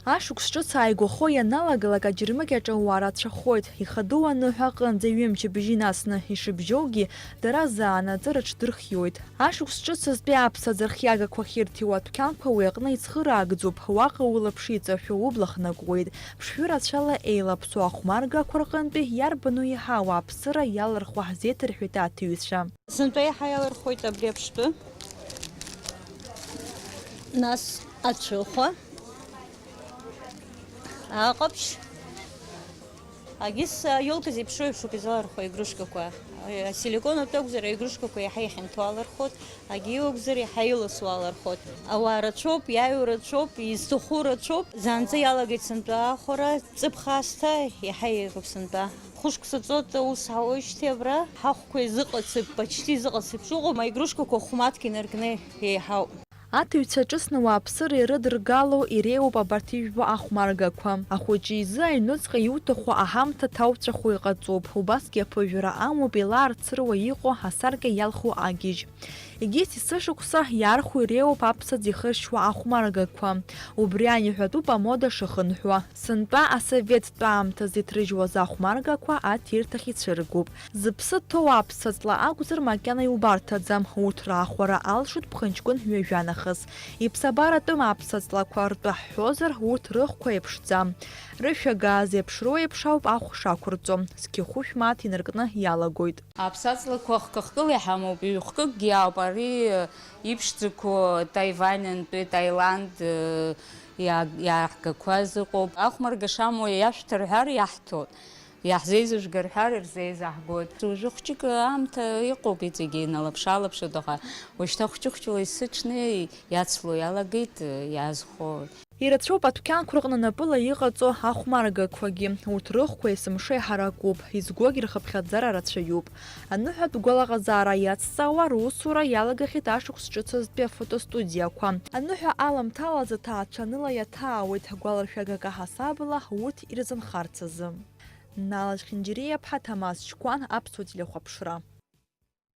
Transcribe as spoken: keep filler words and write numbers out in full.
Ашықәс ҿыц ааигәахо ианалагалак аџьармыкьаҿ ауаа рацәахоит. Ихадоу аныҳәа аҟынӡа ҩымчыбжьы инасны ишыбжьоугьы, дара заанаҵы рыҽдырхиоит. Ашықәс ҿыц азтәи аԥса ӡырхиагақәа ахьырҭиуа адәқьанқәа уи аҟны ицхыраагӡоуп, уаҟа улаԥш иҵашәо убла хнакуеит. Ԥшшәы рацәала еилаԥсоу ахәмаргақәа рҟынтәи иарбану еиҳа ауааԥсыра иалырхуа ҳзеиҭарҳәеит аҭыҩцәа. Сынтәа еиҳа иалырхуеит абри аԥштәы, нас ацәыхәа, аҟаԥшь. Агьыс аиолка зеиԥшроу еиԥшуп изалырхуа игрушкақәа. Асиликонатә акәзар, аигрушкақәа иаҳа ихьанҭоу алырхуеит, агьиу акәзар, иаҳа иласу алырхуеит. Ауаа рацәоуп, иааиуа рацәоуп, изҭаху рацәоуп. Заанҵа иалагеит сынтәа ахәара, ҵыԥх аасҭа иаҳа еиӷьуп сынтәа. Хәышықәса ҵуеит аус ҳауеижьҭеи абра, ҳахәқәа изыҟац еиԥш, почти изыҟац еиԥш ыҟоума, игрушкақәа хәмаҭк инаркны еиҳауп. Аҭыҩцәа ҿыцны ауааԥсыра ирыдыргало иреиуоуп абарҭ ижәбо ахәмаргақәа. Ахәыҷы изы аҩныҵҟа иуҭаху аҳамҭа ҭауҵәахо иҟаҵоуп, убасгьы аԥыжәара амоуп еилаарцыруа иҟоу асаркьа иалху агьежь. Егьыс есышықәса иаархәо иреиуоуп аԥсаӡ ихыршьуа ахәмаргақәа. Убри аниҳәатәуп амода шахынҳәуа. Сынтәа асоветтә аамҭазы иҭрыжьуаз ахәмаргақәа аҭирҭахь ицәыргоуп. Зыԥсы ҭоу аԥсаҵла акәзар макьана иубарҭаӡам, урҭ раахәара алшоит ԥхынҷкәын ҩажәа нахыс. Иԥсабаратәым аԥсаҵлақәа ртәы ҳҳәозар, урҭ рыхқәа еиԥшӡам. Рышәага зеиԥшроу еиԥш ауп ахә шақәырҵо, зқьы хәышә мааҭ инаркны иалагоит. Аԥсаҵлақәа хкы-хкыла иҳамоуп, ҩ-хкыкгьы ауп, ари иԥшӡақәоу Таиваньантәи, Таиланд, иа-, иааргақәаз ыҟоуп. Ахәмарга шамоу иашәҭа рҳәар иаҳҭоит, иаҳзеизыжәга рҳәар ирзеизаҳгоит. Уажәы хәҷык аамҭа иҟоуп, иҵегьы иналаԥш-аалаԥшуеит, аха уажәшьҭа хәҷы-хәҷыла есыҽны иацло иалагеит, иаазхәо. Ирацәоуп адәқьанқәа рҟны напыла иҟаҵо ахәмаргақәагьы. Урҭ рыхқәа есымша иҳаракуп, изгогь рхыԥхьаӡара рацәаҩуп. Аныҳәатә гәалаҟазаара иацҵаауа русура иалагахьеит ашықәс ҿыц азтәи афотостудиақәа. Аныҳәа аламҭалаз аҭаацәа аныла иаҭаауеит, гәалашәагак аҳасабала урҭ ирзынхарц азы. Нала Чхинџьириаԥҳа, Ҭамаз Чқәан, Аԥсуа телехәаԥшра.